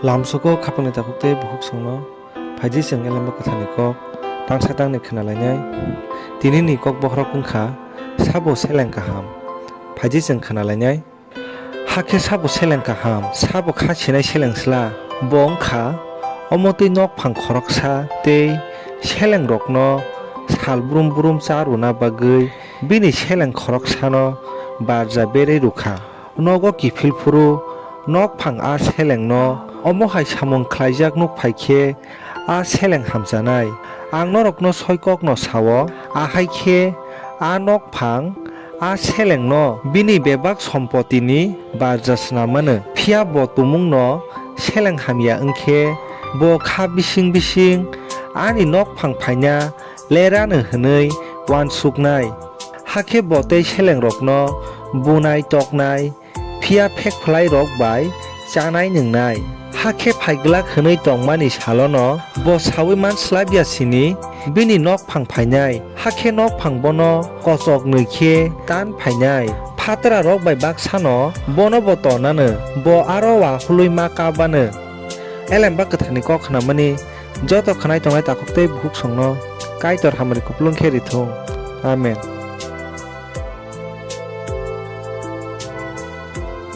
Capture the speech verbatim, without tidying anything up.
Lamsogo khapangni takhuk tei bukhuksongno phaidi chwng Elemba Kwtharni kok tangsa tangni khna lainai. Tinini kok bokhorok wng kha, Sabo seleng kaham? Phaidi chwng khna lainai. Hakhe sabo seleng kaham? Sabo kha sinai seleng sla? Bo wng kha omo twi nokphang khoroksa tei selengrokno sal brum brum cha rwna bagwi bini seleng khoroksano barja berwi rw kha. Nogo kiphil phuru nokphang a selengno omo hai samung khlaijak nuk phai khe a seleng hamchanai. Ang norokno soi kokno sa-o, ahai khe a nokphang a selengno bini bebak sompotini barja snam mano. Phiya bo tumungno seleng hamya wng khe bo kha bising bising ani nokphang phaina lerano hwnwi uansuknai. Hakhe bo tei selengrokno bunai toknai, phiya phek phlairok bai chanai nwngnai. Hakhe phai glak hwnwi tongmani salono bo saui man slabya sini bini nokphang phainai. Hakhe nokphang bono kochok nwi khe tan phainai. Phatrarok bai baksano bono bo tonano, bo aro uahului ma kabano. Elemba Kwtharni kok khnamani joto khnai tongnai takhuk tei bukhuksongno Kaitor hamari kupulung khe rithung. Amen.